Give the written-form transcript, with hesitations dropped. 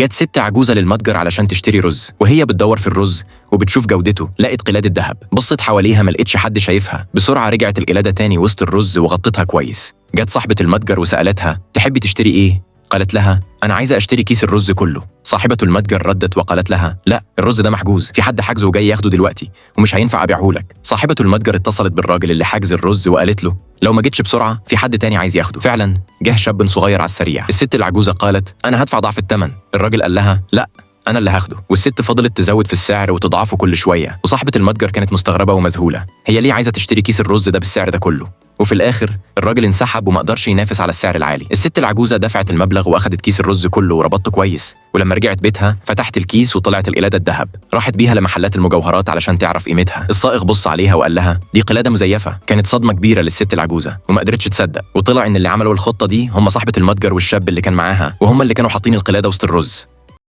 جت ست عجوزة للمتجر علشان تشتري رز، وهي بتدور في الرز وبتشوف جودته لقت قلادة ذهب. بصت حواليها ما لقتش حد شايفها، بسرعة رجعت القلادة تاني وسط الرز وغطتها كويس. جت صاحبة المتجر وسألتها تحبي تشتري ايه؟ قالت لها أنا عايزة أشتري كيس الرز كله. صاحبة المتجر ردت وقالت لها لا، الرز ده محجوز، في حد حاجزه وجاي ياخده دلوقتي ومش هينفع أبيعهولك. صاحبة المتجر اتصلت بالراجل اللي حاجز الرز وقالت له لو ما جيتش بسرعة في حد تاني عايز ياخده. فعلا جه شاب صغير على السريع. الست العجوزة قالت أنا هدفع ضعف الثمن. الراجل قال لها لا، أنا اللي هاخده. والست فضلت تزود في السعر وتضعفه كل شوية، وصاحبة المتجر كانت مستغربة ومذهولة، هي ليه عايزة تشتري كيس الرز ده بالسعر ده كله؟ وفي الآخر الراجل انسحب وما قدرش ينافس على السعر العالي. الست العجوزة دفعت المبلغ وأخدت كيس الرز كله وربطته كويس، ولما رجعت بيتها فتحت الكيس وطلعت القلادة الذهب. راحت بيها لمحلات المجوهرات علشان تعرف قيمتها. الصائغ بص عليها وقال لها دي قلادة مزيفة. كانت صدمة كبيرة للست العجوزة وما قدرتش تصدق، وطلع إن اللي عملوا الخطة دي هم صاحبة المتجر والشاب اللي كان معاها، وهم اللي كانوا حاطين القلادة وسط الرز.